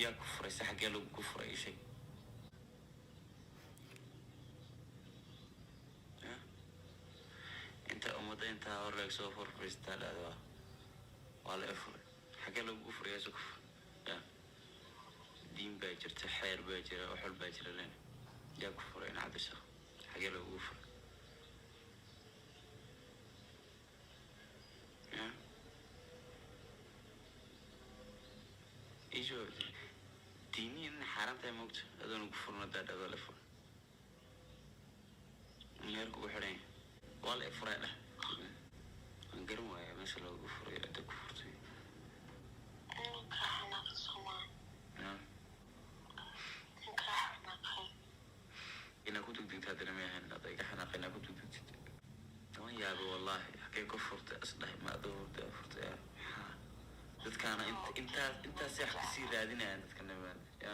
Yaa ku furay? Se xaggee lagu ku furay? Ii sheeg. Ya? Inta ummadda intaa hor leeg soo furfuriistaa dhahda, waa la i furay. Xaggee lagu furay? Yaa se ku furay? Ya, diin baa jirta, xeer baa jira, wax walbaa jira. Len yaa ku furay in Cabdishaq? Xaggee lagugu furay? Ya, ii jawaab. Diiniyan inay xaaraan tahay moogta adoon ugu furin hadaa dhahdo la furay, meherku ugu xidhan yahay. Waa la i furay dheh. Waan garan waaya meesha loogu furay, cidda ku furtay. Ninkaa xanaaqay soomaa? Ya. Ninkaa xanaaqay. Inaa ku degdegta haddana may ahayn adaa iga xanaaqay inaa ku degdegtid. Waan yaabay wallahi, xagee ku furtay asdhahay? Ma adoo hurday furtay? Maxaa dadkaana intaas intaasay wax kasii raadinayaan dadka nimaan ya.